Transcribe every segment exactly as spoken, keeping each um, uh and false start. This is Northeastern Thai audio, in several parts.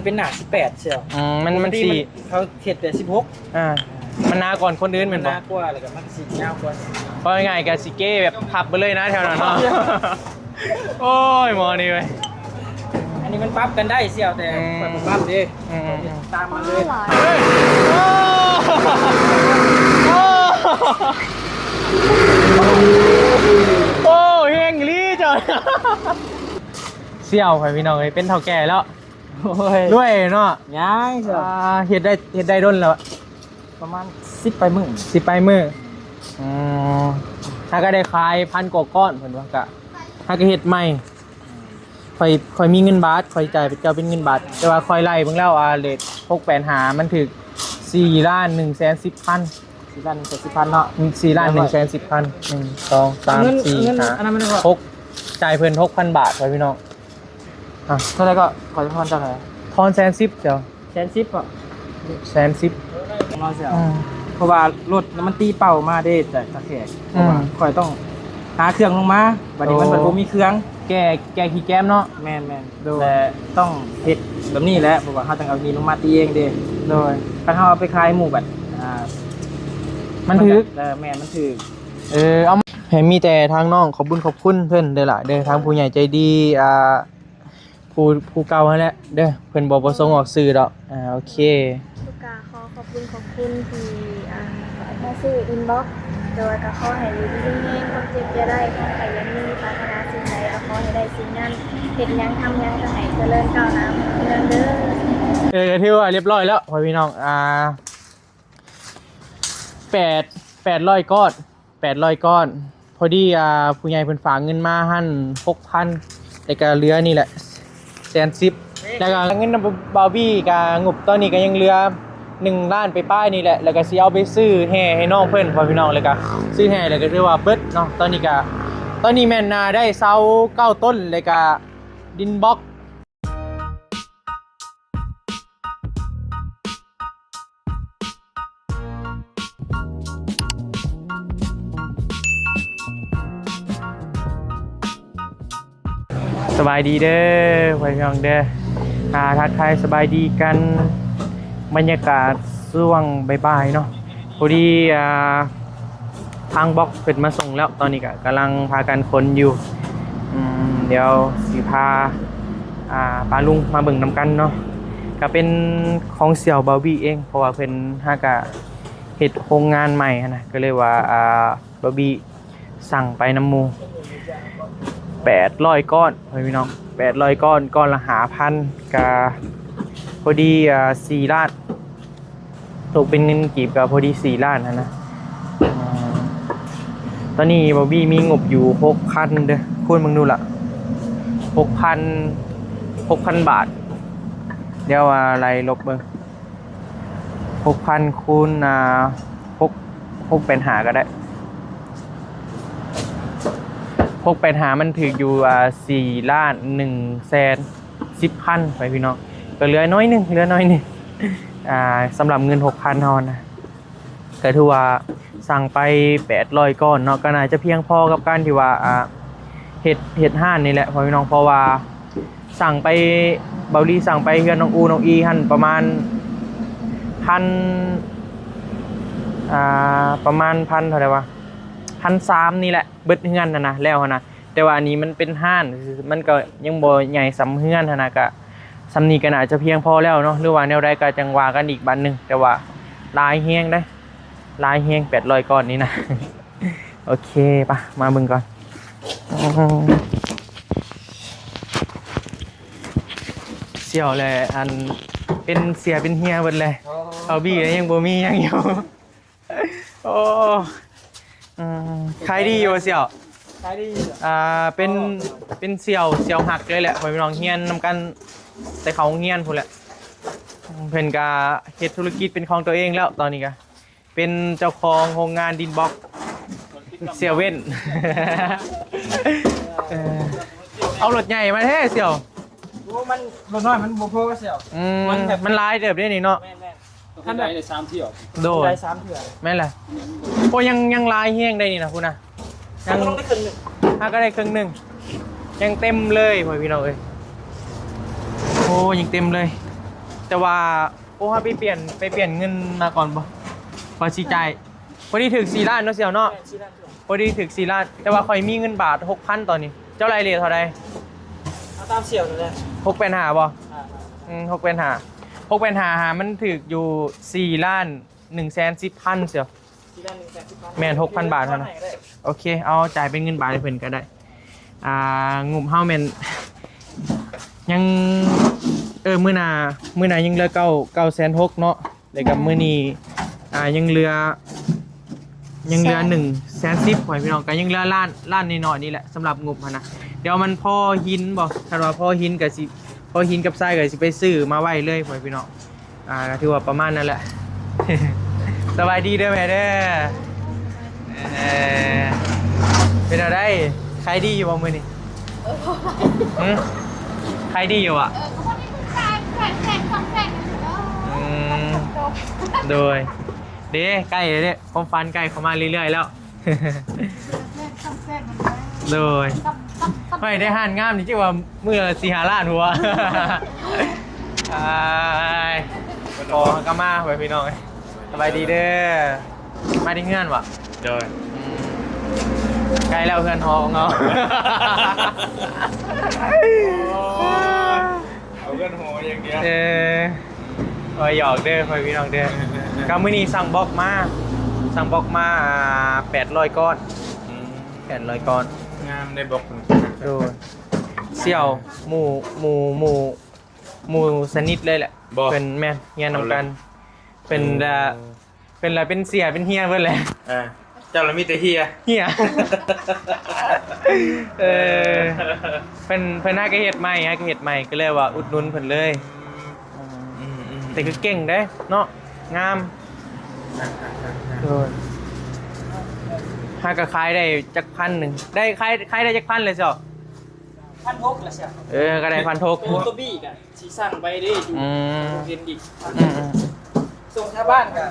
เป็นหนาสิบแปดเสี่ยว อืมมันมัน ปกติ สี่ เขาเฮ็ดแต่สิบหก อ่า มันหนาก่อนคนอื่นแม่นบ่ หนากว่าแล้วก็มันสิยาวกว่า เพราะง่ายๆก็สิเก้แบบพับไปเลยนะแถวนั้นเนาะ โอ้ยหมอนี่เว้ย อันนี้มันปรับกันได้เสี่ยวแต่ อืม ข่อยบ่ปรับเด้ อืม ตามมันเลย เฮ้ย โอ้ โอ้ โอ้ เฮงอีหลีจ้ะ เสี่ยวไปพี่น้องเอ้ย เป็นเฒ่าแก่แล้ว โอ้ย รวยเนาะ ยังเสี่ยว อ่า เฮ็ดได้ เฮ็ดได้ดนแล้ว ประมาณสิบปลายมื้อ สิบปลายมื้อ อืม ถ้าก็ได้ขายพันกว่าก้อนเพิ่นว่ากะ ถ้าก็เฮ็ดใหม่ ข่อย ข่อยมีเงินบาท ข่อยจ่ายเจ้าเป็นเงินบาท แต่ว่าข่อยไล่เบิ่งแล้ว อ่า เรทหกแปดห้า มันถืก สี่ล้านหนึ่งแสนสิบพัน สี่ล้านหนึ่งแสนสิบพันเนาะ สี่ล้านหนึ่งแสนสิบพัน หนึ่ง สอง สาม เงิน สี่ เงิน ห้า อันนั้นมันเท่าไหร่ หก จ่ายเพิ่น หกพัน บาทไว้พี่น้อง อ่ะ เท่าไหร่ก็ ขอทอนเท่าไหร่ ทอนแสนสิบเจ้า แสนสิบอ่ะ แสนสิบ มาเสี่ยว อืม เพราะว่ารถมันตีเป้ามาเด้ แต่ตะแขก อืม เพราะว่าข่อยต้องหาเครื่องลงมา บัดนี้มัน โอ้ บ่มีเครื่อง แก้ แก้ขี้แก้มเนาะ แม่นๆ โดย แต่ต้องเฮ็ดแบบนี้แหละ เพราะว่าเฮาต้องเอาหินลงมาตีเองเด้ โดย คันเฮาเอาไปขายหมู่บัด อ่า มันถืก มันก็ เออ แม่น มันถืก เออ เอา ให้มีแต่ทางน้องขอบบุญขอบคุณเพิ่นเด้อล่ะเด้อ ทางผู้ใหญ่ใจดี อ่า ผู้ ผู้เก่าหั่นแหละเด้อ เพิ่นบ่ประสงค์ออกชื่อดอก อ่า โอเค ลูกกาขอขอบคุณขอบคุณที่ อ่า มาซื้อ Inbox โดยก็ขอให้อยู่ดีมีแฮง ความเจ็บอย่าได้ ความไข้อย่ามี ปรารถนาสิ่งใดก็ขอให้ได้สิ่งนั้น เฮ็ดหยังทำหยังก็ให้เจริญก้าวหน้ารุ่งเรืองเด้อ เออ ก็ถือว่าเรียบร้อยแล้วพ่อพี่น้อง อ่า แปด แปดร้อยก้อน แปดร้อยก้อน พอดี อ่า ผู้ใหญ่เพิ่นฝากเงินมาหั่น หกพัน แล้วก็เหลือนี่แหละ แสนสิบ แล้วก็เงินนำบ่าวบี้ก็งบตอนนี้ก็ยังเหลือ หนึ่งล้านปลายๆนี่แหละ แล้วก็สิเอาไปซื้อแห่ให้น้องเพิ่นพ่อพี่น้อง แล้วก็ซื้อแห่แล้วก็ถือว่าเบิดเนาะ ตอนนี้ก็ ตอนนี้แม่นนาได้เสาเก้าต้น แล้วก็ดินบล็อก สบายดีเด้อพ่อพี่น้องเด้อ อ่า ทักทายสบายดีกัน บรรยากาศช่วงบ่ายๆเนาะ พอดี อ่า ทางบล็อกเพิ่นมาส่งแล้ว ตอนนี้ก็กำลังพากันขนอยู่ อืม เดี๋ยวสิพา อ่า ป้าลุงมาเบิ่งนำกันเนาะ ก็เป็นของเสี่ยวบ่าวบี้เอง เพราะว่าเพิ่นหากะเฮ็ดโรงงานใหม่หั้นนะ ก็เลยว่า อ่า บ่าวบี้สั่งไปนำหมู่ แปดร้อยก้อน พ่อพี่น้อง แปดร้อยก้อน ก้อนละห้าพัน ก็พอดี อ่า สี่ล้าน ตกเป็นเงินกีบก็พอดีสี่ล้านหั้นนะ อ่า ตอนนี้บ่าวบี้มีงบอยู่หกพันเด้อ คูณเบิ่งดูล่ะ หกพัน หกพันบาท เดี๋ยวว่าไล่ลบเบิ่ง หกพันคูณ อ่า หก หกแปดห้าก็ได้ หกแปดห้ามันถืกอยู่ อ่า สี่ล้านหนึ่งแสนสิบพันไปพี่น้อง ก็เหลือน้อยหนึ่ง เหลือน้อยหนึ่ง อ่า สำหรับเงินหกพันเฮานะ ก็ถือว่าสั่งไปแปดร้อยก้อนเนาะ ก็น่าจะเพียงพอกับการที่ว่า อ่า เฮ็ด เฮ็ดร้านนี่แหละพ่อพี่น้อง เพราะว่าสั่งไป บ่าวลี่สั่งไปเฮือนน้องอูน้องอีหั่นประมาณพัน อ่า ประมาณพันเท่าไหร่วะ พันสามนี่แหละ เบิดเฮือนหั้นนะ แล้วหั้นนะ แต่ว่าอันนี้มันเป็นร้าน มันก็ยังบ่ใหญ่ส่ำเฮือนหั้นนะ ก็ส่ำนี้ก็น่าจะเพียงพอแล้วเนาะ หรือว่าแนวใดก็จั่งว่ากันอีกบาดหนึ่ง แต่ว่าหลายแฮงเด้ หลายแฮง แปดร้อยก้อนนี่นะ โอเค ไป มาเบิ่งก่อน อืม เสี่ยวแหละ อัน เป็นเสียเป็นเฮียเบิดเลย โอ้ เอาบี้แล้วยังบ่มีหยังอยู่ โอ้ อืม ขายดีอยู่บ่เสี่ยว ขายดีอยู่ อ่า เป็น เป็นเสี่ยว เสี่ยวฮักเลยแหละ พ่อพี่น้องเฮียนนำกัน แต่เขาโรงเฮียนพู้นแหละ เพิ่นก็เฮ็ดธุรกิจเป็นของตัวเองแล้วตอนนี้ก็ เป็นเจ้าของโรงงานดินบล็อก เสี่ยวเว่น เออ เอารถใหญ่มาแท้เสี่ยว โอ้ มันรถน้อยมันบ่พอเสี่ยว อืม มันแบบ มันหลายเติบเด้นี่เนาะ แม่นๆ คันใดได้สามเที่ยว โดย ได้สามเทื่อ แม่นแหละ โอ้ ยัง ยังหลายแฮงได้นี่นะพู้นนะ ยัง ลงได้ครึ่งหนึ่ง อ่ะ ก็ได้ครึ่งหนึ่ง ยังเต็มเลยพ่อพี่น้องเอ้ย โอ้ ยังเต็มเลย แต่ว่า โอ้ เฮาไปเปลี่ยน ไปเปลี่ยนเงินมาก่อนบ่ ว่าสิจ่าย พอดีถืกสี่ล้านเนาะเสี่ยวเนาะ แม่น สี่ล้าน พอดีถืกสี่ล้าน แต่ว่าข่อยมีเงินบาทหกพันตอนนี้ เจ้าไล่เรทเท่าใด เอาตามเสี่ยวนั่นแหละ หกแปดห้าบ่ อ่า อืม หกแปดห้า หกแปดห้า หามันถืกอยู่สี่ล้านหนึ่งแสนสิบพันเสี่ยว สี่ล้านหนึ่งแสนสิบพัน แม่น หกพันบาทเท่านั้น เท่าไหร่ก็ได้ โอเค เอาจ่ายเป็นเงินบาทให้เพิ่นก็ได้ อ่า งบเฮาแม่น ยัง เออ มื้อหน้า มื้อหน้ายังเหลือเก้า เก้าแสนหกเนาะ แล้วก็มื้อนี้ อ่า ยังเหลือ ยังเหลือ ครับ หนึ่งแสนสิบ พ่อแม่พี่น้อง ก็ยังเหลือล้าน ล้านน้อยๆนี่แหละ สำหรับงบหั้นนะ เดี๋ยวมันพอหินบ่ คันว่าพอหินก็สิ พอหินกับทรายก็สิไปซื้อมาไว้เลย พ่อแม่พี่น้อง อ่า ก็ถือว่าประมาณนั้นแหละ สบายดีเด้อแม่เด้อ เอ่อ เป็นอะไร ขายดีอยู่บ่มื้อนี้ เออ หึ ขายดีอยู่อ่ะ เออ ก็พอได้คุณแฟน แฟน แฟน แฟน แฟน อืม โดย เด้ ใกล้แล้วเด้ ความฝันใกล้เข้ามาเรื่อยๆแล้ว โดย ไม่ได้ห้านงามนี่ จิว่ามื้อละสี่ห้าล้านหัว อ้าย พอก็มาไว้พี่น้อง สบายดีเด้อ มาที่เฮือนวะ โดย อืม ใกล้แล้วเฮือนหอของเรา เอาเฮือนหออย่างเดียว เออ คอยหยอกเด้อ คอยพี่น้องเด้อ ก็มื้อนี้สั่งบล็อกมา สั่งบล็อกมา อ่า แปดร้อยก้อน อืม แปดร้อยก้อน งามได้บล็อก โดย เสี่ยว หมู่ หมู่ หมู่ หมู่สนิทเลยแหละ บ่ เป็นแม่น เฮียนนำกัน เอาเลย เป็นละ เออ เป็นละ เป็นเสี่ย เป็นเฮียเพิ่นแหละ อ่า เจ้าละมีแต่เฮีย เฮีย เออ เพิ่น เพิ่นหากะเฮ็ดใหม่ หากะเฮ็ดใหม่ ก็เลยว่าอุดหนุนเพิ่นเลย อืม อืม อืม แต่ก็เก่งเด้เนาะ งาม อ่า อ่า อ่า อ่า โดย หากะขายได้จักพันหนึ่ง ได้ขาย ขายได้จักพันเลยเจ้า พันหกละเสี่ยว เออ ก็ได้พันหก ตัว ตัวบีกอะ สิสั่งไปเด้อยู่ อืม เห็นอีก อืม อืม ส่งชาวบ้านก็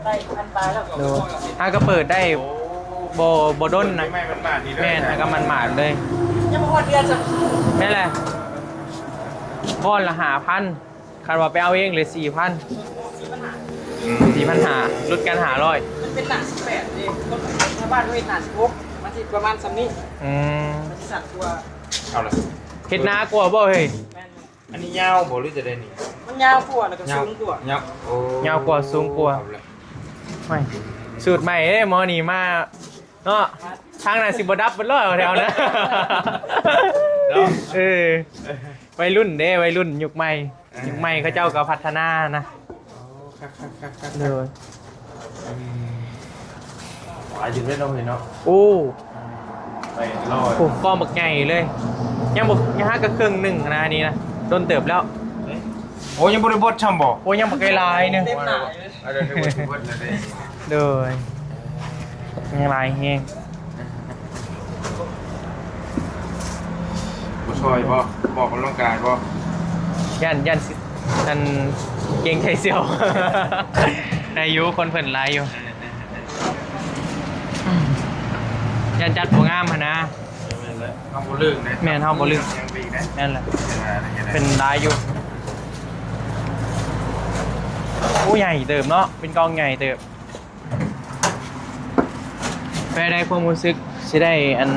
ได้พันปลายแล้ว โดย หากะเปิดได้ โอ้ บ่ บ่ดนนะ ไม่ มันหมาดนี่เด้อ แม่น หากะมันหมาดเลย ยังบ่ฮอดเดือนซ้ำ นั่นแหละ ก้อนละห้าพัน คันว่าไปเอาเองเลยสี่พัน สี่พันห้า อืม สี่พันห้า ลดกันห้าร้อย มันเป็นหน้าสิบแปดเอง คนชาวบ้านก็เฮ็ดหน้าสิบหก มันสิประมาณส่ำนี้ อืม มันสิสั้นกว่า เอาละ เฮ็ดนากว่าบ่เฮ้ย แม่น อันนี้ยาวบ่หรือจะได้นี่ มันยาวกว่าแล้วก็สูงกว่า ยาว โอ้ ยาวกว่าสูงกว่า เอาละ ไม่ สูตรใหม่เด้หมอนี่มาเนาะ ทางนั้นสิบ่ดับเบิดเลยแถวนะ เนาะ เออ วัยรุ่นเด้ วัยรุ่นยุคใหม่ อ่า ยุคใหม่เขาเจ้าก็พัฒนานะ อ๋อ ครับ ครับ ครับ ครับ โดย อืม หลายอยู่เด้เนาะเฮ้ยเนาะ โอ้ ไปรอด โอ้ ก้อนบักใหญ่เลย ยังบ่ ยังหากะครึ่งหนึ่งนะอันนี้นะ โดนเติบแล้ว เอ๊ะ โอ้ ยังบ่ได้บดซ้ำบ่ โอ้ ยังบักหลายหนึ่ง เต็มหน้าเลย เอาเดี๋ยวนึกว่าสิบดแล้วเด้ โดย ยังหลายแฮง บ่ซอยบ่ ออกกำลังกายบ่ ย่าน ย่านสิ อัน เกรงใจเสี่ยว ได้อยู่ คนเพิ่นหลายอยู่ ย่านจัดบ่งามหั้นนะ แม่นแล้ว เฮาบ่เลิกนะ แม่น เฮาบ่เลิก ยังไปอีกนะ แม่นแหละ เวลาอะไรเงี้ยนะ เป็นหลายอยู่ โอ้ ใหญ่เติบเนาะ เป็นกองใหญ่เติบ ไปได้ความรู้สึกสิได้อัน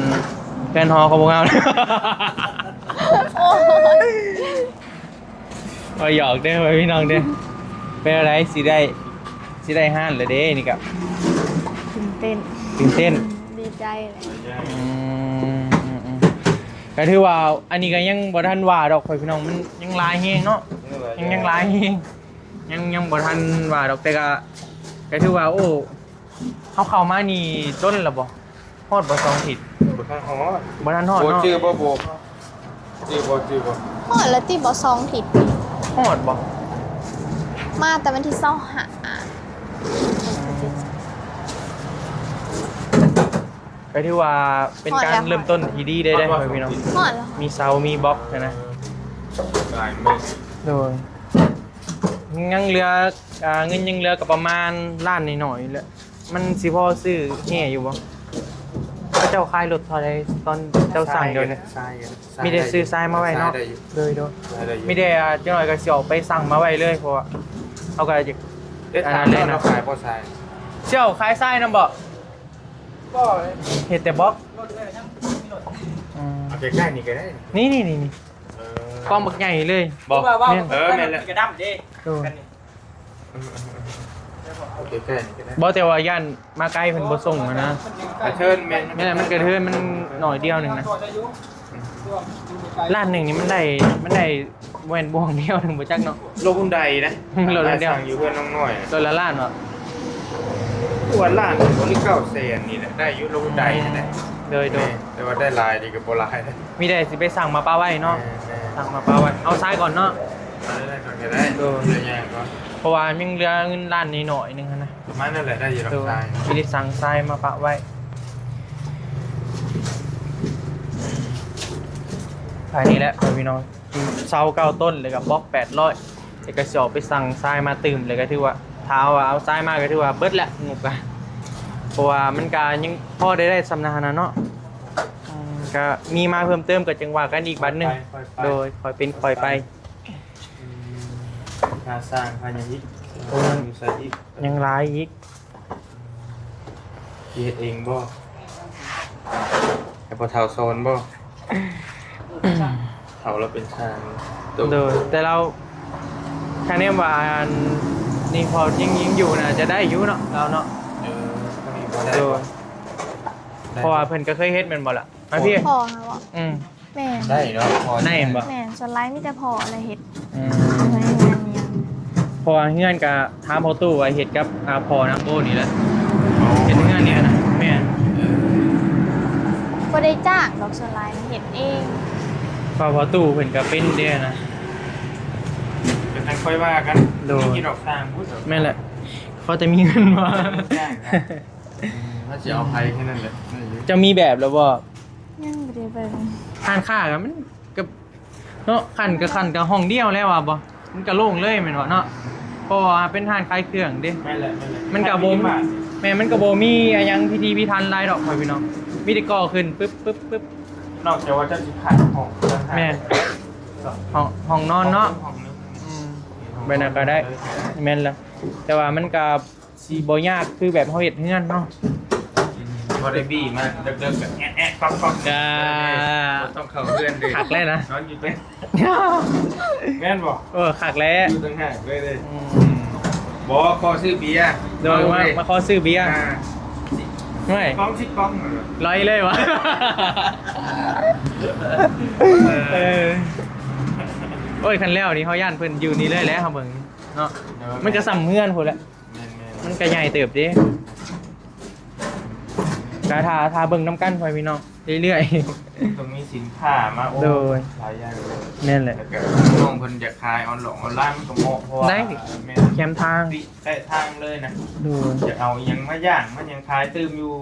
แฟนฮอเขาบอกเอา โอ้ย ว่าหยอกเด้อพี่น้องเด้อ เป็นอะไรสิได้ สิได้ห้านเลยเด้นี่กับ ตื่นเต้น ตื่นเต้น ดีใจเลย อืมอืมอืมก็ถือว่าอันนี้ก็ยังบ่ทันว่าดอกพ่อพี่น้อง มันยังหลายแฮงเนาะ ยังหลายแฮง ยัง ยังบ่ทันว่าดอก แต่ก็ ก็ถือว่า โอ้ เขาเข้ามานี่โดนแล้วบ่ ฮอดบ่สองอาทิตย์ บ่ทันฮอด บ่ทันฮอด บ่ เนาะ จื้อบ่ บ่ จื้อบ่ จื้อบ่ ฮอดแล้วติ บ่สองอาทิตย์ ฮอดบ่ มาแต่วันที่ซาวห้า ก็ถือว่าเป็นการ ฮอดแล้ว เริ่มต้นที่ดีได้ ฮอดบ่ ได้ พ่อพี่น้อง ฮอดแล้ว มีเสา มีบล็อกนะ ได้มื้อ โดย ยังเหลือ อ่า เงินยังเหลือก็ประมาณล้านน้อยๆแหละ มันสิพอซื้อแห่อยู่บ่ เจ้าขายรถเท่าใดตอนเจ้าสั่งเดี๋ยวนี้ ทรายอะ มีแต่ซื้อทรายมาไว้เนาะ ทรยได้อยู่ โดยโดย ทรายได้อยู่ มีแต่อ่าจังหน่อยก็สิออกไปสั่งมาไว้เลย เพราะว่าเขาก็อยาก เอ๊ะ อัน ถา นั้นเลย ม นะ เราขายพอทราย เจ้าขายทรายนำบ่ ก็ เฮ็ดแต่บล็อกอืม เอาใกล้ๆนี่ก็ได้ นี่นี่นี่นี่ เออ กองบักใหญ่เลย บอก ว่าว่า แม่น เออแม่นแหละ กระดำเด้ โดย เออเออเออเอาใกล้ๆนี่ก็ได้ บ่แต่ว่าย่านมาไกลเพิ่นบ่ส่งอะนะ กระเทินแม่น แม่นมันกระเทินมันหน่อยเดียวหนึ่งนะ ตัวจะยุตัว ล้านหนึ่งนี่มันได้มันได้แว่นบ่วงเดียวหนึ่งบ่จักเนาะ โลกฮุนไดนะ โลกฮุนได สั่งอยู่เพื่อนน้องน้อย โลละล้านบ่ ตัวล้านหรือเก้าแสนนี่แหละได้อยู่โลกฮุนไดนี่แหละ โดยโดย แต่ว่าได้หลายดีกับโบราณนะ มีแต่สิไปสั่งมาปะไว้เนาะ แม่น สั่งมาปะไว้เอาทรายก่อนเนาะ ๆเอาได้ก่อนก็ได้ โดย เดี๋ยวยังก่อน เพราะว่ามันเหลือเงินล้านนิดหน่อยหนึงหั้นนะ ประมาณนั่นแหละได้อยู่ดอก โดย ทราย มีได้สั่งทรายมาปะไว้ อันนี้แหละพี่น้องเสาเก้าต้นเลยกับบล็อกแปดร้อยแล้วก็สิออกไปสั่งทรายมาตื่มเลยก็ถือว่าถ้าเอาเอาทรายมาก็ถือว่าเบิดแหละงบกันเพราะว่ามันก็ยังพอได้ได้สำนาญนะเนาะอืมก็มีมาเพิ่มเติมก็จังว่ากันอีกบัดหนึ่ง ไปไปไป โดยคอยเป็นคอยไป อืมค่าสร้างค่าหยังอีก โอ้ อยู่ใส่อีก ยังหลายอีก สิเฮ็ดเองบ่ให้พ่อเฒ่าสอนบ่เฒ่าเราเป็นช่าง โดยแต่เราคะแนนว่าอันนี่พอยังยิงอยู่นะจะได้อยู่เนาะเราเนาะ เออก็มีบ่ได้ โด บ่ ยเพราะว่าเพิ่นก็เคยเฮ็ดแม่นบ่ล่ะมาพี่ พ่อค่ะบอก อืม แม่น ได้เนาะพอ ได้เห็นบ่ แม่นส่วนหลายมีแต่พ่ออะไรเฮ็ด อืม บ่ได้เฮ็ดอันนี้ เพราะว่าเฮือนก็ถามพ่อตู้ว่าเฮ็ดกับอ่าพ่อนางโบนี่แหละเฮ็ดเฮือนนี่นะแม่น บ่ได้จ้างดอกส่วนหลายนะเฮ็ดเอง เพราะพ่อตู้เพิ่นก็เป็นเด้นะ เป็นทางค่อยว่ากัน โดย มีดอกทางพุทธ แม่นแหละพอแต่มีเงินมา จ้างนะอืมถ้าจะเอาไผแค่นั้นแหละนั่นอยู่ จะมีแบบแล้วบ่ ยังบ่ได้เบิ่ง ห้านค้าก็มันก็เนาะคันก็คันก็ห้องเดียวแล้วว่าบ่มันก็โล่งเลยแม่นบ่เนาะเพราะว่าเป็นห้านขายเครื่องเด้ แม่นแหละแม่นแหละ มันก็บ่ แม่มันก็บ่มีอะหยังพิธีพิธันหลายดอกพ่อพี่น้องมีแต่ก่อขึ้นปึ๊บปึ๊บปึ๊บ นอกจากว่าจะสิผ่านห้องต่างหาก แม่นห้องห้องนอนเนาะ ห้องนึง อืมแบบนั้นก็ได้แม่นละแต่ว่ามันก็สิบ่ยากคือแบบเฮาเฮ็ดเฮือนเนาะ อืมบ่ได้บี้มาเดิกๆแบบแอะๆป๊อกๆ อ่า บ่ต้องเข้าเฮือนเลย คักเลยนะ นอนอยู่เต็นท์ แม่นบ่ เออคักแล้ว อยู่ต่างหากเลยเลย อืม บ่ขอซื้อเบียร์ โดยมามาขอซื้อเบียร์ อ่า ไม่ กล่องสิบกล่อง ร้อยเลยวะเออโอ้ยคันแล้วนี่เขาย่านเพิ่นอยู่นี่เลยแหละเขาเบิ่งเนาะมันก็ส่ำเฮือนพุ่นแหละ แม่นๆ มันก็ใหญ่เติบเด้ก็ถ้าถ้าเบิ่งนำกันพ่อพี่น้องเรื่อย ต้องมีสินค้ามาโอ้ โดย หลายอย่างเลย ๆนั่นแหละ แล้วก็น้องเพิ่นอยากขายออนไลน์ออนไลน์มันก็เหมาะเพราะว่า ได้ แม่น แคมทาง ติใต้ทางเลยนะ โดย อยากเอาอิหยังมาย่างมาหยังขายตื่มอยู่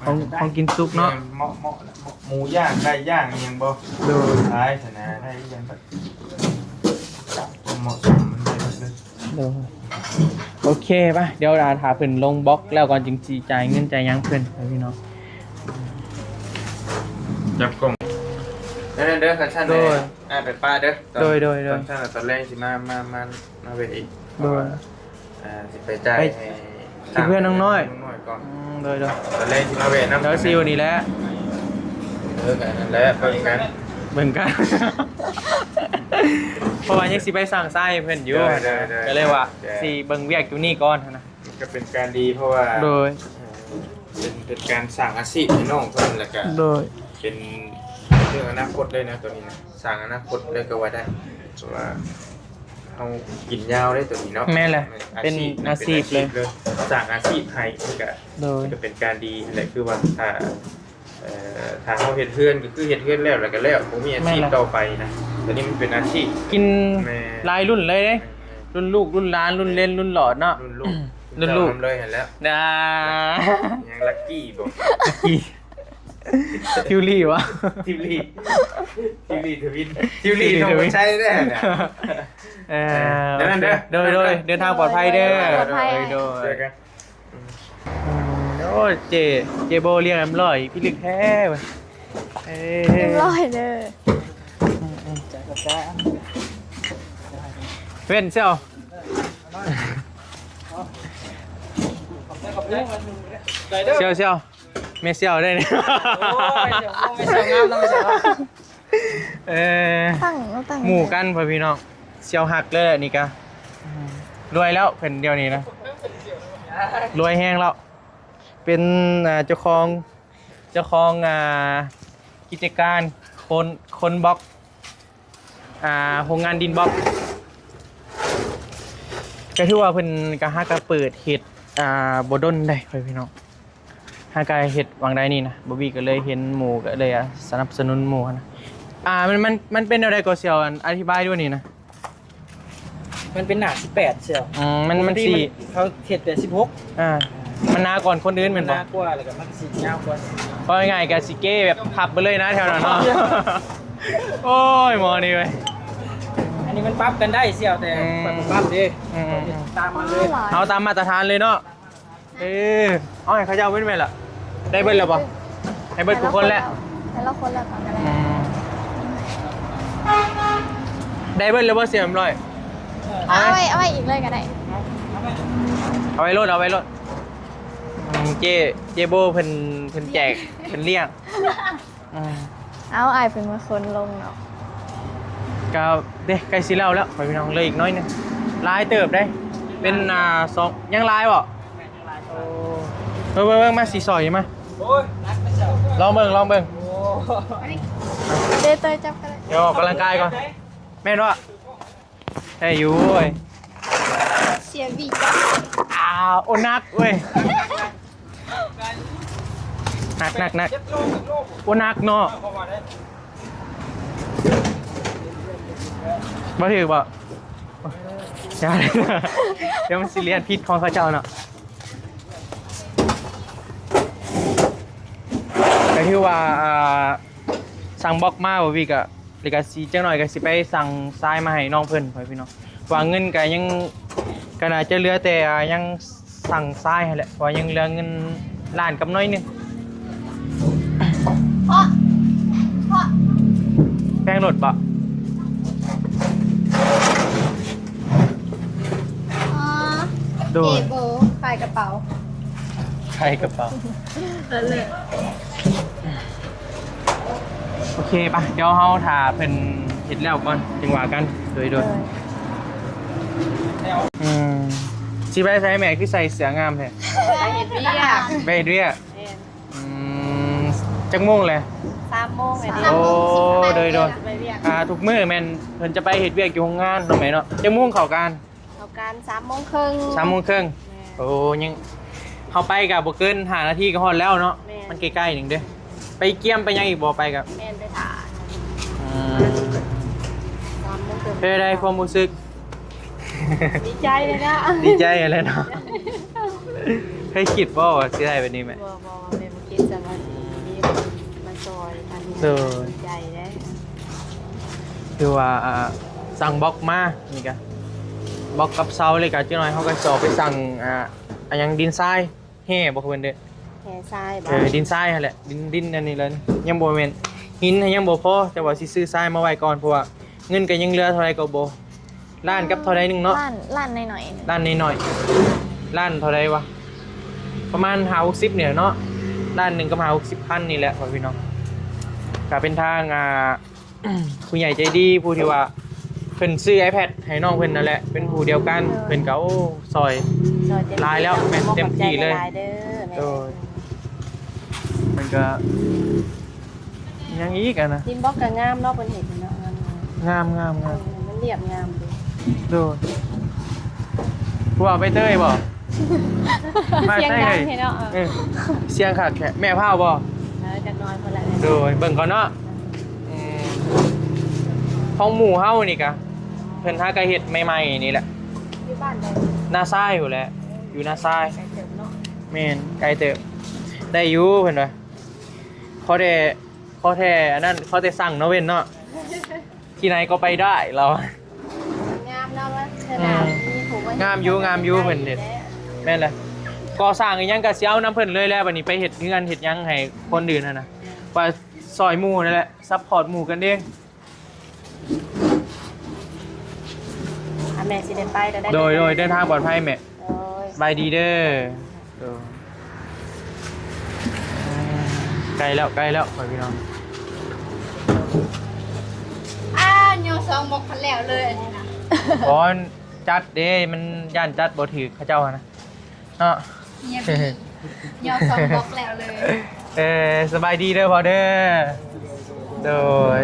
ของของกินซุกเนาะ แม่นเหมาะเหมาะแหละเหมาะหมูย่างไก่ย่างอิหยังบ่ โดย ขายชนะได้อิหยังแบบเหมาะสมมันเลย โดยโอเคป่ะเดี๋ยวเราถาเพิ่นลงบล็อกแล้วก่อนจึงสิจ่ายเงินจ่ายหยังเพิ่นไปพี่น้อง จับกล่องนั่นเด้อคันชั่น โดย อ่าไปป้าเด้อ โดยโดยโดย ตอนเช้าตอนแรกสิมามามามาเวทอีก โดย อ่าสิไปจ่าย ไป ให้ ที่เพื่อนน้องน้อย น้องน้อยก่อน อืมโดยโดย ตอนแรกสิมาเวทน้ำ เดี๋ยวซิวนี่แหละ เออกันนั่นแหละไปกัน เบิ่งกัน เพราะว่ายังสิไปสั่งทรายให้เพิ่นอยู่ ได้ได้ได้ ก็เลยว่า ได้ สิเบิ่งเวียกอยู่นี่ก่อนนะ มันก็เป็นการดีเพราะว่า โดย เอ่อเป็นเป็นการสร้างอาชีพให้น้องเพิ่นแล้วก็ โดย เป็นเรื่องอนาคตเลยนะตัวนี้นะสร้างอนาคตเลยก็ว่าได้เพราะว่าเขากินยาวได้ตัวนี้เนาะ แม่นแหละ อา เป็น ชีพ อาชีพเลย สร้างอาชีพให้มันก็ โดย มันก็เป็นการดีแหละคือว่าถ้าเอ่อถ้าเขาเฮ็ดเฮือนก็คือเฮ็ดเฮือนแล้วแล้วก็แล้วบ่มีอาชีพ แม่นแหละ ต่อไปนะตัวนี้มันเป็นอาชีพ กิน แม่ หลายรุ่นเลยเด้ แม่ รุ่นลูกรุ่นหลานรุ่นเลนรุ่นหลอดเนาะ รุ่นลูก รุ่นลูก เจ้าทำเลยเห็นแล้ว นะ ยังลักกี้บ่ กี่ทิวลี่วะ ทิวลีทิวลีทวิน ทิวลีทวิน ทงชัยได้นะ เออ เดี๋ยวนั้นเด้อ โดยโดยเดินทางปลอดภัยเด้อ ปลอดภัย โดย เจอกัน อืม โอ้ย เจ เจโบเรียกเอ็มร้อยพี่ลึกแท้เว้ย เอ้ย เรียบร้อยเด้อ อืมอืม เว้นเสี่ยว เสี่ยวเสี่ยว แม่เสี่ยวได้เนี่ย โอ้ย เสี่ยว โอ้ย เสี่ยวงามเนาะ เสี่ยวเนาะ เออ ตั้ง ตั้ง หมู่กันพ่อพี่น้อง เสี่ยวฮักเลยแหละนี่กะ รวยแล้วเพิ่นเดี๋ยวนี้นะ รวยแฮงแล้ว เป็น อ่า เจ้าของ เจ้าของ อ่า กิจการคน คนบล็อก อ่า โรงงานดินบล็อก ก็ถือว่าเพิ่นก็หากะเปิดเฮ็ด อ่า บ่ดนได้พ่อพี่น้อง หากะเฮ็ดหว่างใดนี่นะ บอบบี้ก็เลยเห็นหมู่ก็เลย อ่า สนับสนุนหมู่นะ อ่า มัน มัน มันเป็นแนวใดก็เสี่ยว อัน อธิบายด้วยนี่นะ มันเป็นหนาสิบแปดเสี่ยว อืม มัน มัน ปกติ สี่ มัน เขาเฮ็ดแต่สิบหก อ่า มันหนาก่อนคนอื่นแม่นบ่ มันหนากว่า แล้วก็มันสิยาวกว่า ว่าง่ายๆก็สิเก้แบบพับไปเลยนะแถวนั้นเนาะ โอ้ย หมอนี่เว้ย อันนี้มันปรับกันได้เสี่ยว แต่ อืม ข่อยบ่ปรับเด้ อืม ข่อยเฮ็ดตามมันเลย เอาตามมาตรฐานเลยเนาะ เออ เอาให้เขาเจ้าเว้นไว้ล่ะ ได้เบิดแล้วบ่ ให้เบิดทุกคนแล้ว แต่ละคนแล้วก็ได้ อืม ได้เบิดแล้วบ่เสี่ยวเอ็มร้อย เอาไว้ เอาไว้อีกเลยก็ได้ เอาไว้โลด เอาไว้โลด อืม เจ เจโบเพิ่น เพิ่นแจก เพิ่นเลี้ยง อืม เอาอ้ายเป็นคนลงเนาะ ก็เด้ ใกล้สิแล้วแล้ว ไปพี่น้อง เหลืออีกน้อยหนึ่ง หลายเติบได้ เป็น อ่า สอง ยังหลายบ่ โอ้ เบิ่ง เบิ่ง เบิ่ง มา สิซอยมา โอ้ย หนักนะเจ้า ลองเบิ่ง ลองเบิ่ง โอ้ เด้ เตยจับก็ได้ เดี๋ยวออกกำลังกายก่อน แม่นบ่ ได้อยู่เว้ย เสียบีจ้ะ อ้าว โอ้ หนักเว้ย หนัก หนัก หนัก โอ้ หนักเนาะ บ่ถืกบ่ อย่า เดี๋ยวมันสิเลียนผิดของเขาเจ้าเนาะ ก็ถือว่า อ่า สั่งบล็อกมาบ่วิกอะ แล้วก็สิจักหน่อยก็สิไปสั่งทรายมาให้น้องเพิ่น พ่อพี่น้อง ว่าเงินก็ยัง ก็น่าจะเหลือแต่ อ่า ยังสั่งทรายหั้นแหละ ว่ายังเหลือเงินล้านกับน้อยหนึ่ง เพราะ เพราะ แป้งโหลดบ่ อ๋อ โดย เจโบ ขายกระเป๋า ขายกระเป๋า นั่นแหละ โอเคปะ เดี๋ยวเฮาถ่าเพิ่นเฮ็ดแล้วก่อน จึงว่ากัน โดย โดย เออ อืม สิไปไสแม่ คือใส่เสื้องามแท้ ไปเฮ็ดเวียก ไปเฮ็ดเวียก แม่น อืม จักโมงเลย สามโมงเลย โอ้ โดย โดย สิไปเวียก อ่า ทุกมื้อแม่นเพิ่นจะไปเฮ็ดเวียกอยู่โรงงานเนาะแม่เนาะ จักโมงเข้าการ เข้าการสามโมงครึ่ง สามโมงครึ่ง แม่น โอ้ ยัง เฮาไปก็บ่เกินห้านาทีก็ฮอดแล้วเนาะ แม่น มันใกล้ๆหนึ่งเด้ ไปเกียมไปหยังอีกบ่ ไปก็ แม่น ไปถ่า อืม สามโมงครึ่ง เป็นไงความรู้สึก ดีใจเลยนะ ดีใจอะไรเนาะ เคยคิดบ่ว่าสิได้แบบนี้ไหม บ่ บ่ แม่บ่คิดจะว่าสิมีคนมาซอย อันนี้ โดย ดีใจเด้ คือว่า อ่า สั่งบล็อกมา นี่กะ บล็อกกับเสาเลยกะ จักหน่อยเฮาก็สิออกไปสั่ง อ่า อะหยัง ดินทราย แห่บ่ คือเพิ่นเด้อ แห่ทรายบ่ เออ ดินทรายหั่นแหละ ดิน ดินอันนี้เลย ยังบ่แม่น หินยังบ่พอ แต่ว่าสิซื้อทรายมาไว้ก่อน เพราะว่าเงินก็ยังเหลือเท่าใดก็บ่ ล้านกับเท่าใดหนึ่งเนาะ ล้าน ล้านหน่อยๆ ล้านหน่อยๆ ล้านเท่าใดวะ ประมาณห้าหกสิบเนี่ยเนาะ ล้านหนึ่งกับห้าหกสิบพันนี่แหละ พ่อพี่น้อง ก็เป็นทาง อ่า ผู้ใหญ่ใจดี ผู้ที่ว่าเพิ่นซื้อ iPad ให้น้องเพิ่นนั่นแหละ เป็นผู้เดียวกัน เพิ่นก็ โอ้ ซอย ซอยเต็มที่ หลายแล้ว แม่น ขอบใจ เต็มที่เลย หลายๆเด้อ แม่ โดย มันก็ ยังอีกอะนะ ดินบล็อกก็งามเนาะ เพิ่นเฮ็ดเนาะ งามๆ งาม งาม งาม เออ มันเรียบงามดี โดย ผู้เอาไปเตยบ่ มา เสียงดัง ใช่เลย แท้เนาะ เออ เสียงคักแท้ แม่พาวบ่ เออ จักหน่อยพุ่นแหละ โดย เบิ่งก่อนเนาะ อืม ของหมู่เฮานี่กะ เพิ่นหากะเฮ็ดใหม่ๆนี่แหละ อยู่บ้านใด นาซายพู้นแหละ อยู่นาซาย ไกลเติบเนาะ แม่น ไกลเติบ ได้อยู่เพิ่นว่า ขอแต่ ขอแต่อันนั้น ขอแต่สั่งเนาะเว้นเนาะ ที่ไหนก็ไปได้เรา งามเนาะ ว่าเธอ อืม มีผูกไว้ งามอยู่ งามอยู่เพิ่นเฮ็ด แม่นแหละ ก่อสร้างอีหยังก็สิเอานำเพิ่นเลยแหละ บัดนี้ไปเฮ็ดเฮือนเฮ็ดหยังให้คนอื่นหั่นนะ ว่าซอยหมู่นั่นแหละ ซัพพอร์ตหมู่กันเด้ อ่ะแม่สิได้ไปแล้วได้ โดย โดย เดินทางปลอดภัยแม่ โดย สบายดีเด้อ โดย ใกล้แล้ว ใกล้แล้ว ไปพี่น้อง อ่าโยสองบอกคันแล้วเลยอันนี้นะ อ๋อ จัดเด้ มันย่านจัดบ่ถืกเขาเจ้าหั่นนะ เนาะ เนี่ยโยสองบอกแล้วเลย เออ สบายดีเด้อพ่อเด้อ โดย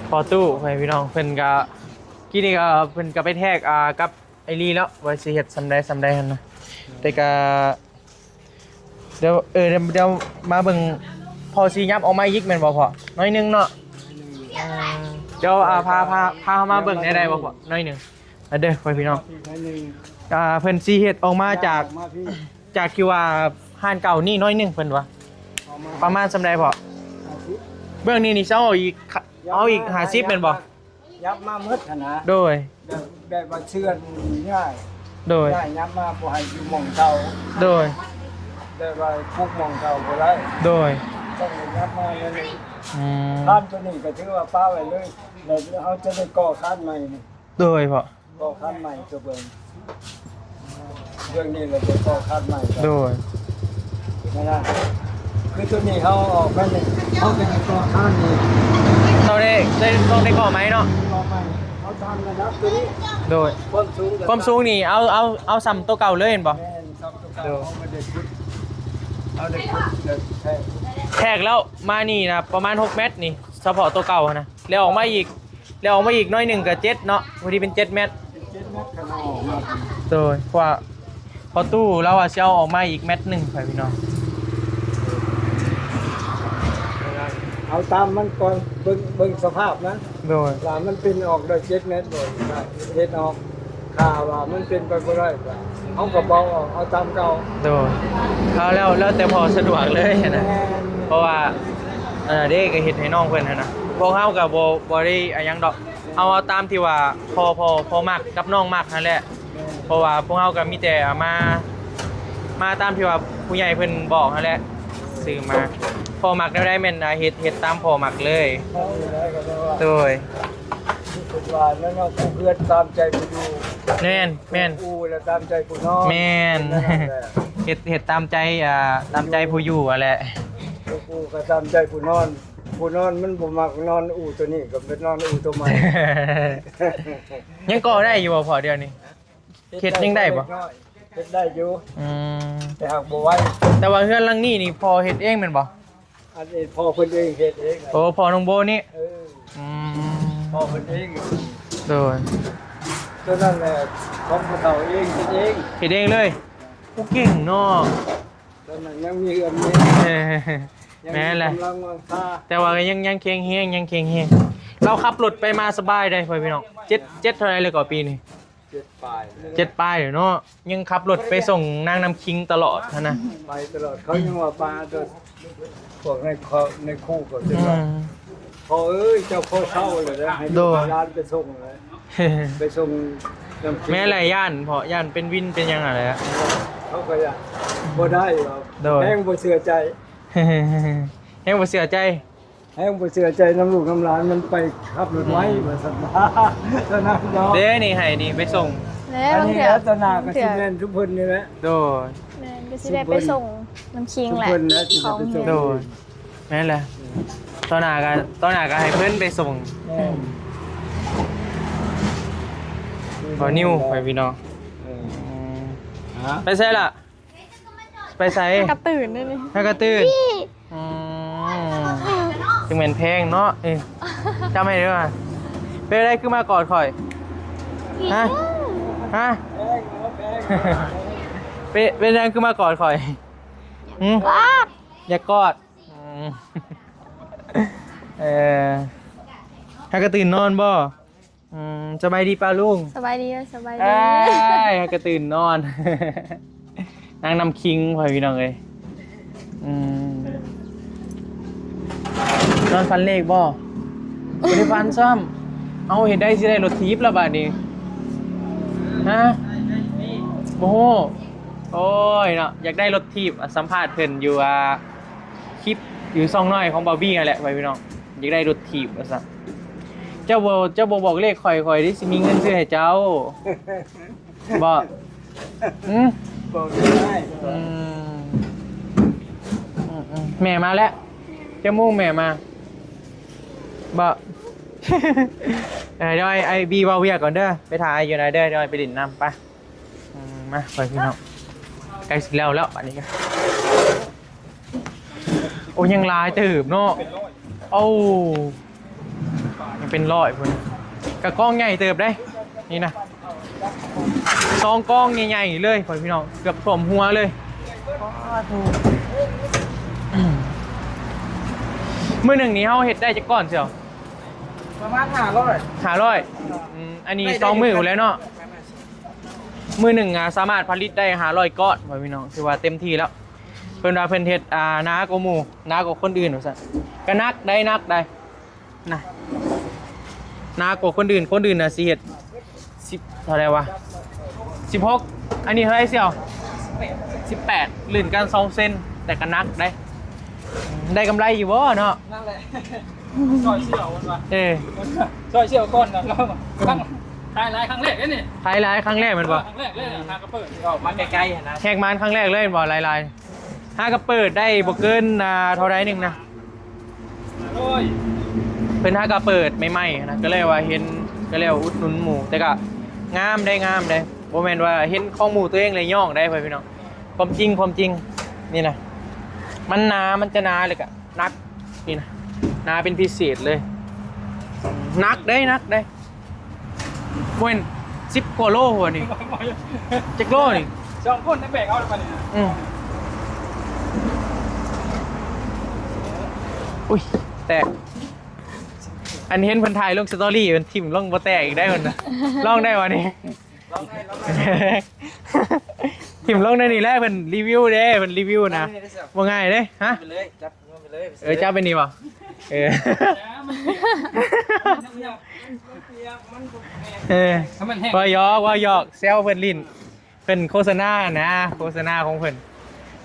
พ่อตู้ ไปพี่น้อง เพิ่นก็ กี้นี่ก็ เพิ่นก็ไปแทรก อ่า กับไอ้ลีแล้ว ว่าสิเฮ็ดส่ำใดส่ำใดหั่นนะ แต่ก็ เดี๋ยว เออ เดี๋ยว เดี๋ยวมาเบิ่ง พ่อสิยับออกมาอีกแม่นบ่พ่อ น้อยหนึงเนาะ อ่า เดี๋ยว อ่า พา พา พามาเบิ่งได้ ได้บ่พ่อ น้อยหนึง อ่ะเด้อ พ่อพี่น้อง อีกหน่อยหนึ่ง อ่า เพิ่นสิเฮ็ดออกมาจาก ออกมาพี่ จากที่ว่าห้านเก่านี่น้อยหนึงเพิ่นว่า ออกมา ประมาณส่ำใดพ่อ อาทิตย์ เบื้องนี้นี่สิเอาอีก เอาอีกห้าสิบแม่นบ่ ยับมาหมดหั่นนะ โดย แบบแบบว่าเชื่อนง่าย โดย ง่ายยับมาบ่ให้อยู่หม่องเก่า โดย แบบว่าปลูกหม่องเก่าบ่ได้ โดย ต้องได้ยับมาเลย อืม ร้านตัวนี้ก็ถือว่าป้าไว้เลยแล้วเฮาจะได้ก่อคานใหม่นี่ โดยพ่อ ก่อคานใหม่ตัวเบิ่งเบิ่งนี่เราจะก่อคานใหม่ โดย นั่นนะคือตัวนี้เขาออกมานี่เขาก็จะก่อคานนี่ ต้องได้ได้ต้องได้ก่อไม้เนาะ ก่อใหม่เขาทำระดับตัวนี้ โดย ความสูงกับ ความสูงนี่เอาเอาเอาส่ำตัวเก่าเลยเห็นบ่ แม่นครับตัวเก่าเขาไม่ได้ขุดเขาได้ขุดเดินแค่ แทรกแล้วมานี่นะประมาณหกเมตรนี่ เฉพาะตัวเก่านะ แล้วออกมาอีก แล้วออกมาอีกน้อยหนึงก็เจ็ดเนาะ พอดีเป็นเจ็ดเมตร เจ็ดเมตรขนาดออกมา โดย เพราะว่าพอตู้แล้วว่าสิเอาออกมาอีกเมตรหนึ่งไปพี่น้อง เอาตามมันก่อนเบิ่งเบิ่งสภาพนะ โดย ว่ามันเป็นออกได้เจ็ดเมตรบ่เฮ็ดออกถ้าว่ามันเป็นไปบ่ได้ก็เขาก็บอกออกเอาตามเก่า โดย เอาแล้วแล้วแต่พอสะดวกเลยนะ เพราะว่าอันนั้นเด้ก็เฮ็ดให้น้องเพิ่นหั้นนะ พวกเฮาก็บ่บ่ได้อะหยังดอก เอาเอาตามที่ว่าพอพอพอมักกับน้องมักนั่นแหละ เพราะว่าพวกเฮาก็มีแต่เอามา มาตามที่ว่าผู้ใหญ่เพิ่นบอกนั่นแหละ ซื้อมา พอมักแนวใดแม่นอ่ะเฮ็ดเฮ็ดตามพอมักเลย เขาอยู่ได้ก็ได้ว่า โดย คิดว่าแล้วเนาะผู้เพื่อนตามใจผู้อยู่ แม่นแม่น ผู้แล้วตามใจผู้นอน แม่น นั่นแหละ เฮ็ดเฮ็ดตามใจอ่าตามใจผู้อยู่อะแหละ ผู้ก็ตามใจผู้นอน ผู้นอนมันบ่มักนอนอู่ตัวนี้ก็ไปนอนอู่ตัวใหม่ ยังก่อได้อยู่บ่พอเดี๋ยวนี้ เฮ็ดยังได้บ่ เฮ็ดได้อยู่ อืม แต่หากบ่ไหว แต่ว่าเฮือนหลังนี้นี่พอเฮ็ดเองแม่นบ่ อันนี้พ่อเพิ่นเองเฮ็ดเอง โอ้พอน้องโบนี่ เออ อืม พ่อเพิ่นเอง โดย ตัวนั้นแหละของผู้เฒ่าเองเฮ็ดเอง เฮ็ดเองเลยผู้เก่งเนาะ ตอนนั้นยังมีเอื้อมมี เออ ยัง แม่นแหละ กำลังวังค่า แต่ว่าก็ยังยังแข็งแฮงยังแข็งแฮงเราขับรถไปมาสบายได้พ่อพี่น้องเจ็ดเจ็ดเท่าไหร่เลยก่อปีนี่ เจ็ดปลาย เจ็ดปลายอยู่เนาะยังขับรถไปส่งนางน้ำคิงตลอดหั้นนะ ไปตลอดเขายังว่าปลาตัวพวกในคอในคู่ก็จะ อื ว่าม พ่อเอ้ยเจ้าพ่อเฒ่าเลยนะให้ โด ลูก ย หลานไปส่งเลยไปส่งน้ำ แม่หลายย่านเพราะย่านเป็นวินเป็นหยังอะไรอะ เขาก็อยากบ่ได้หรอก โดย แฮงบ่เชื่อใจ ยังบ่เชื่อใจ แฮงบ่เชื่อใจน้ำลูกน้ำหลานมันไปขับรถไว้ อืม ว่าซั่นนะเท่านั้นเนาะ เด้นี่ให้นี่ไปส่ง แล้ว อัน บาง นี้ เถื่อ ลักษณะก็สิแม่นทุกเพิ่นนี่แหละ โดย แม่นก็สิได้ไปส่งน้ำคิงแหละ ทุกเพิ่นนะสิ ของ ไปส่ง โดยแม่นแหละตอนหน้าก็ตอนหน้าก็ให้เพิ่นไปส่ง แม่น บ่นิวไปพี่น้อง เออ อืม ฮะ ไปใส่ล่ะ ไปใส่ กระตื่นนั่นนี่ ถ้ากระตื่นอืมจังแม่นแพงเนาะเอ้ยจำให้ด้วยว่าเป็นอะไรคือมากอดข่อยฮะฮะเป็นเป็นอะไรคือมากอดข่อยหืม ว้า อยากกอดอืมเออถ้ากระตื่นนอนบ่อืมสบายดีป้าลุง สบายดีสบายดี เอ้ยก็ตื่นนอน นั่งนำคิงพ่อพี่น้องเอ้ยอืมนอนฝันเลขบ่บ่ได้ฝันซ้ำเอาเฮ็ดได้สิได้รถถีบแล้วบาดนี้ ฮะ โอ้โห โอ้ยเนาะ อยากได้รถถีบ อ่ะ สัมภาษณ์เพิ่นอยู่ อ่า คลิปอยู่ช่องน้อยของบอบบี้นั่นแหละ ไปพี่น้อง อยากได้รถถีบว่าซั่น เจ้าบ่ เจ้าบ่บอกเลขข่อย ข่อยได้สิมีเงินซื้อให้เจ้า บ่ อืม บอกได้ อืม อืม อืม แม่มาแล้ว เจ้ามุ่งแม่มา บ่ เออ เดี๋ยวไอ้ ไอ้บีเว้าเวียกก่อนเด้อ ไปถ่ายอยู่ไหนเด้อ เดี๋ยวไอ้ไปเล่นน้ำ ไป อืม มา ไปพี่น้อง ใกล้สิแล้วแล้ว อันนี้ก็ โอ้ ยังหลายเติบเนาะ โอ้ ยังเป็นร้อยพุ้น กะกองใหญ่เติบได้ นี่นะ สองกองใหญ่ๆเลย พ่อพี่น้อง เกือบท่วมหัวเลย มื้อหนึ่งนี้เฮาเฮ็ดได้จักก้อนเสี่ยว ประมาณห้าร้อย ห้าร้อย อืม อันนี้ ได้ สองมื้อ ได้อยู่ แล้วเนาะ มื้อหนึ่งอ่ะ สามารถผลิตได้ห้าร้อยก้อน พ่อพี่น้อง ถือว่าเต็มที่แล้ว เพิ่นว่าเพิ่นเฮ็ด อ่า หนักกว่าหมู่ หนักกว่าคนอื่นว่าซั่น ก็หนักได้ หนักได้ นะ หนักกว่าคนอื่น คนอื่นน่ะสิเฮ็ด สิบ เท่าไหร่วะ สิบหก อันนี้เท่าไหร่เสี่ยว สิบแปด ลื่นกันสองเซน แต่ก็หนักได้ ได้กำไรอยู่บ่เนาะ นั่นแหละ ซอยเสี่ยวมันวะ เออ ซอยเสี่ยวก่อนนะเรา ครั้ง ขายหลายครั้งแรกเลยนี่ ขายหลายครั้งแรกแม่นบ่ ครั้งแรกเลยนะ หากระเปิด ออกมาไกลๆนะ แหกมานครั้งแรกเลยแม่นบ่ หลายๆ หากระเปิดได้บ่เกิน อ่า เท่าใดหนึ่งนะ โอ้ย เพิ่นหากระเปิดใหม่ๆนะ ก็เลยว่าเห็น ก็เลยว่าอุดหนุนหมู่ แต่ก็งามได้ งามได้ บ่แม่นว่าเห็นของหมู่ตัวเองเลยย่องได้ พ่อพี่น้อง ความจริง ความจริง นี่นะ มันหนา มันจะหนาเลยกะหนัก นี่นะ หนาเป็นพิเศษเลย หนักเด้ หนักเด้ เว้น สิบกว่าโลหัวนี่ จักโลนี่ สองคนนั่นแบกเอาเลยปะเนี่ย อืม อุ้ย แตก อันเห็นเพิ่นถ่ายลงสตอรี่ มันถิ่มลงบ่แตกอีกได้เพิ่นนะ ลองได้วะนี่ ถิ่มลงในนี่แหละ เพิ่นรีวิวเด้ เพิ่นรีวิวนะ บ่ง่ายเด้ ฮะ ไปเลย จับมันไปเลย เออ จับไปนี่บ่ เออ เออ ถ้ามันแห้ง ว่าหยอก ว่าหยอก แซวเพิ่นลิ้น เพิ่นโฆษณานะ โฆษณาของเพิ่น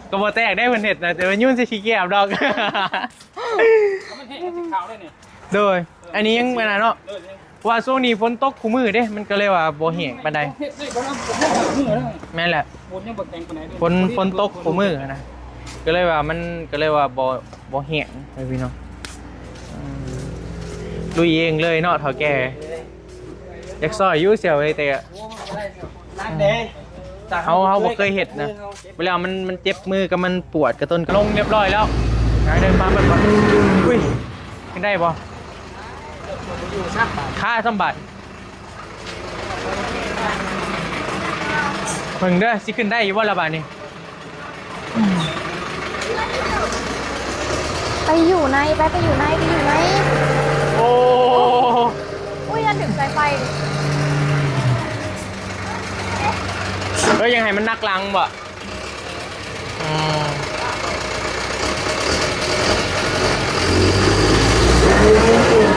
ก็บ่แตกได้เพิ่นเฮ็ดนะ แต่ว่ายุ่นสิขี้เกียจดอก ถ้ามันแห้งมันสิขาวได้นี่ โดย อันนี้ยังบ่นะเนาะ โดย เพราะว่าช่วงนี้ฝนตกคู่มื้อเด้ มันก็เลยว่าบ่แห้งปานใด เฮ็ดได้บ่ล่ะ บ่แห้งหามื้อแล้ว แม่นแหละ ฝนยังบ่แข็งปานใดเด้ ฝน ฝนตกคู่มื้อนะ ก็เลยว่ามัน ก็เลยว่าบ่ บ่แห้ง ให้พี่น้อง อืม ลุยเองเลยเนาะ เฒ่าแก่ อยากซอยอยู่เสี่ยวเอ้ย แต่ โอ้ มันบ่ได้เสี่ยว หนักเด้ เฮา เฮาบ่เคยเฮ็ดนะ เวลามัน มันเจ็บมือกับมันปวดกระต้น ลงเรียบร้อยแล้ว หาเดินมาเบิ่งก่อน อุ้ย ขึ้นได้บ่ ค่าสำบาย เบิ่งเด้อ สิขึ้นได้อยู่บ่ล่ะบาดนี้ ไปอยู่ใน ไป ไปอยู่ใน ไปอยู่ใน โอ้ อุ้ย อย่าถึงสายไฟ เอ้ย ยังให้มันหนักหลังบ่ อืม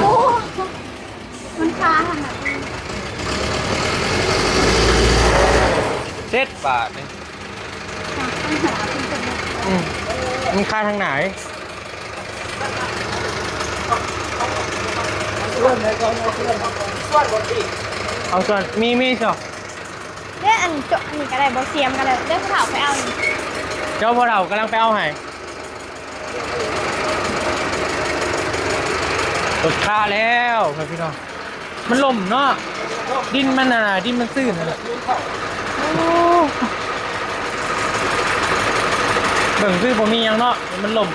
โอ้ มันคาขนาดนี้ เจ็ดบาทนี่ อืม มันคาทางไหน เอาส่วน มี มีส่วน เด้ อันโจาะอันนี้ก็ได้ บ่เสียมก็ได้ เด้อ ผู้เฒ่าไปเอานี่ เจ้าพ่อเฒ่ากำลังไปเอาให้ รถคาแล้วครับพี่น้อง มันล่มเนาะ ดินมันน่ะ ดินมันซื่นนั่นแหละ โอ้ เบิ่งซื่อบ่มีหยังเนาะ มันล่ม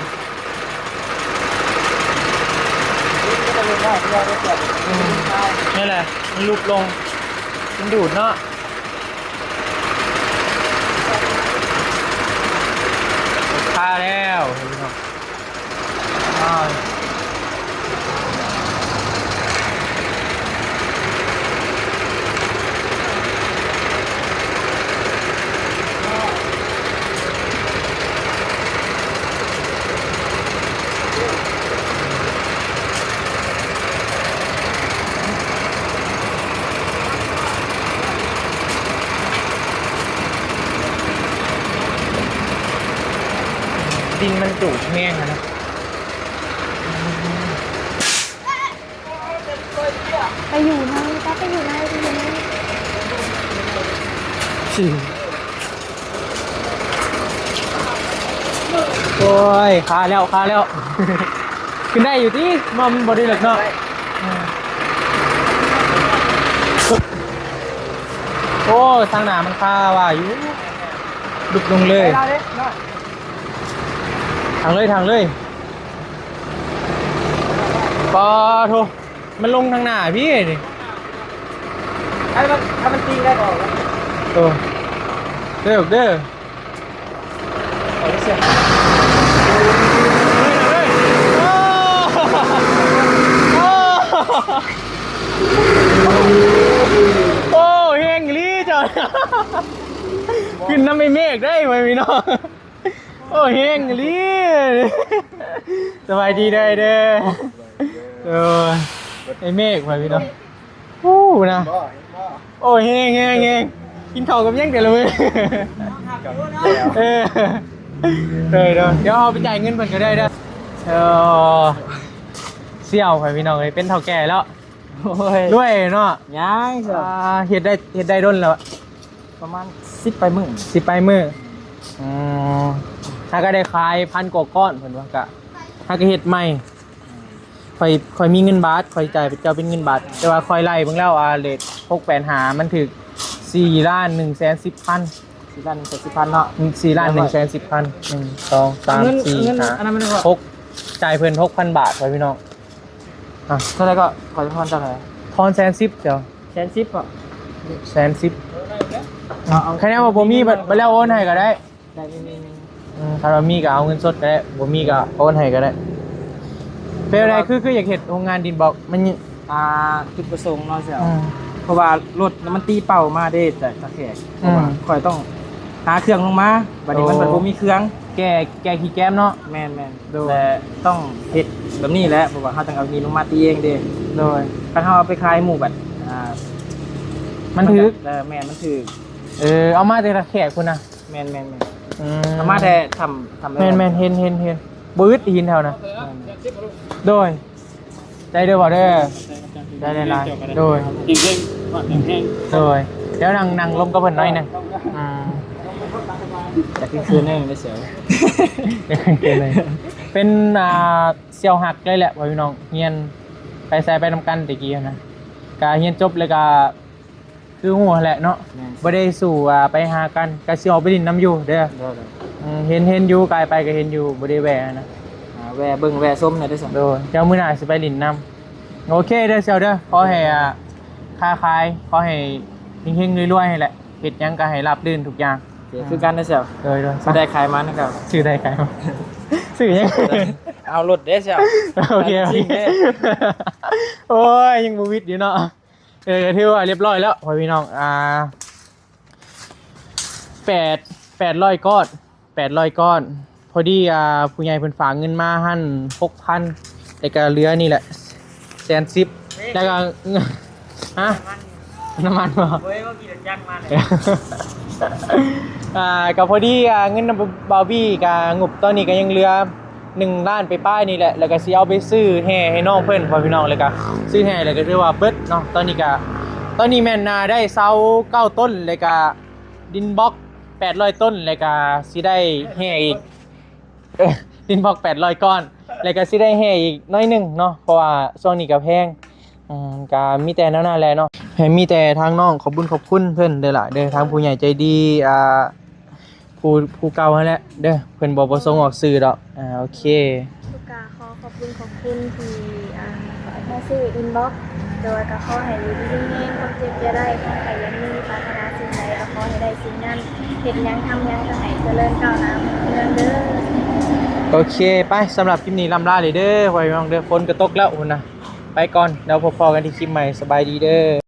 อืม นี่แหละ มันลุบลง มันดูดเนาะ คาแล้วพี่น้อง อ้าย มันจุแห้งอะนะ ไปอยู่ใน ป้าไปอยู่ใน ไปอยู่ใน โอ้ย คาแล้ว คาแล้ว ขึ้นได้อยู่ติ มันบ่ได้หรอกเนาะ โอ้ ทางหน้ามันคาว่าอยู่ ลุกลงเลย ทางเลย ทางเลย ปอโท มันลงทางหน้าพี่นี่ ให้มัน ให้มันตีได้ก่อน โอ้ เด้อ เด้อ เอาเสียง โอ้ แฮงอีหลีจ้ะ ขึ้นนำไอ้เมฆได้ไว้พี่น้อง โอ้ แฮงอีหลี สบายดีเด้อ เด้อ เออ ไอ้เมฆไว้พี่น้อง โอ้ นะ โอ้ แฮง แฮง แฮง กินข้าวกับหยังแต่ละมื้อ เออ เออ เดี๋ยว เดี๋ยวเอาไปจ่ายเงินเพิ่นก็ได้เด้อ เออ เสี่ยวไว้พี่น้องเอ้ย เป็นเฒ่าแก่แล้ว โอ้ย รวยเนาะ ยังสิ อ่า เฮ็ดได้ เฮ็ดได้ดนแล้ว ประมาณสิบปลายมื้อ สิบปลายมื้อ อืม หาก็ได้ขายพันกว่าก้อนเพิ่นว่า ก็หาก็เฮ็ดใหม่ ข้อย ข้อยมีเงินบาท ข้อยจ่ายเจ้าเป็นเงินบาท แต่ว่าข้อยไล่เบิ่งแล้ว อ่า เรทหกแปดห้า มันถืก สี่ล้านหนึ่งแสนสิบพัน สี่ล้านหนึ่งแสนสิบพันเนาะ สี่ล้านหนึ่งแสนสิบพัน หนึ่ง สอง สาม เงิน สี่ เงิน ห้า อันนั้นมันเท่าไหร่ หก จ่ายเพิ่น หกพันบาทไว้พี่น้อง อ่ะ เท่าไหร่ก็ ขอทอนเท่าไหร่ ทอนแสนสิบเดี๋ยว แสนสิบอ่ะ แสนสิบ เอา เอา ใครแน่ว่าบ่มีบัด บัดแล้วโอนให้ก็ได้ ได้ มี มี มี อืม ถ้าว่ามีก็เอาเงินสดก็ได้ บ่มีก็โอนให้ก็ได้ เป็นอะไร คือ คืออยากเฮ็ดโรงงานดินบล็อก มัน อ่า จุดประสงค์เนาะเสี่ยว อืม เพราะว่ารถมันตีเป้ามาเด้ แต่ตะแคก เพราะว่า อืม ข้อยต้องหาเครื่องลงมา บัดนี้มัน โอ้ บัดบ่มีเครื่อง แก่ แก่ขี้แก๊มเนาะ แม่นๆ โดย แต่ต้องเฮ็ดแบบนี้แหละ เพราะว่าเฮาต้องเอาดินลงมาตีเองเด้ โดย คันเฮาเอาไปขายหมู่บัด อ่า มันถืก เออ แม่น มันถืก เออ เอามาแต่ตะแคกพุ้นนะ แม่นๆๆ อืม เอามาแต่ทำ ทำ แม่นๆ เห็น เห็น เห็น บ่อึดหินแถวนะ แม่นๆ โดย ได้เด้อบ่าวเด้อ ได้หลายๆ โดย เก่งๆ ว่าเก่งๆ โดย เดี๋ยวนั่ง นั่งลมกับเพิ่นหน่อยหนึ่ง อืม อยากขึ้นคืนแน่เลยเสี่ยว อยากขึ้นคืนเลย เป็น อ่า เสี่ยวฮักเลยแหละพ่อพี่น้อง เฮียนไปไสไปนำกันแต่กี้นะ ก็เฮียนจบแล้วก็ คือฮู้หั้นแหละเนาะ แม่น บ่ได้สู่ อ่า ไปหากัน ก็สิออกไปเล่นนำอยู่เด้อ ได้ๆ อืม เห็น เห็นอยู่ กายไปก็เห็นอยู่ บ่ได้แวะนะ อ่า แวะเบิ่งแวะชมหน่อยเด้อ โดย เดี๋ยวมื้อหน้าสิไปเล่นนำ โอเคเด้อเสี่ยวเด้อ ขอให้ อ่า ค้าขาย ขอให้เฮงๆ รวยๆ ให้แหละ เฮ็ดหยังก็ให้ราบรื่นทุกอย่าง โอเค คือกันเด้อเสี่ยว โดย โดย ซื้อได้ขายมันนะครับ ซื้อได้ขายมัน ซื้อหยัง เอารถเด้อเสี่ยว โอเค จริงเด้อ โอ้ย ยังบ่วิดอยู่เนาะ เออ ถือว่าเรียบร้อยแล้วพ่อพี่น้อง อ่า แปด แปดร้อยก้อน แปดร้อยก้อน พอดี อ่า ผู้ใหญ่เพิ่นฝากเงินมาหั่น หกพัน แล้วก็เหลือนี่แหละ แสนสิบ แล้วก็ ฮะ น้ำมันบ่ เฮ้ย เมื่อกี้รถจักรมาเลย อ่า ก็พอดี อ่า เงินนำบ่าวบี้ก็งบตอนนี้ก็ยังเหลือ หนึ่งล้านไปปลายนี่แหละ แล้วก็สิเอาไปซื้อแห่ให้น้องเพิ่นพ่อพี่น้อง แล้วก็ซื้อแห่แล้วก็ถือว่าเบิดเนาะ ตอนนี้ก็ ตอนนี้แม่นนาได้เสาเก้าต้น แล้วก็ดินบล็อกแปดร้อยต้น แล้วก็สิได้แห่อีก เอ้อ ดินบล็อกแปดร้อยก้อน แล้วก็สิได้แห่อีกน้อยหนึ่งเนาะ เพราะว่าช่วงนี้ก็แพง อืม ก็มีแต่แนวนั้นแหละเนาะ ให้มีแต่ทางน้องขอบบุญขอบคุณเพิ่นเด้อล่ะเด้อ ทางผู้ใหญ่ใจดี อ่า ผู้ ผู้เก่าหั้นแหละเด้อ เพิ่นบ่ประสงค์ออกชื่อดอก อ่า โอเค ลูกกาขอขอบคุณขอบคุณที่ อ่า มาซื้อดินบล็อก โดยก็ขอให้อยู่ดีมีแฮง ความเจ็บอย่าได้ ความไข้อย่ามี ปรารถนาสิ่งใดก็ขอให้ได้สิ่งนั้น เฮ็ดหยังทำหยังก็ให้เจริญก้าวหน้ารุ่งเรืองเด้อ โอเค ไป สำหรับคลิปนี้ล่ำลาเลยเด้อ พ่อพี่น้องเด้อ ฝนก็ตกแล้วพุ้นนะ ไปก่อน เดี๋ยวพบกันที่คลิปใหม่ สบายดีเด้อ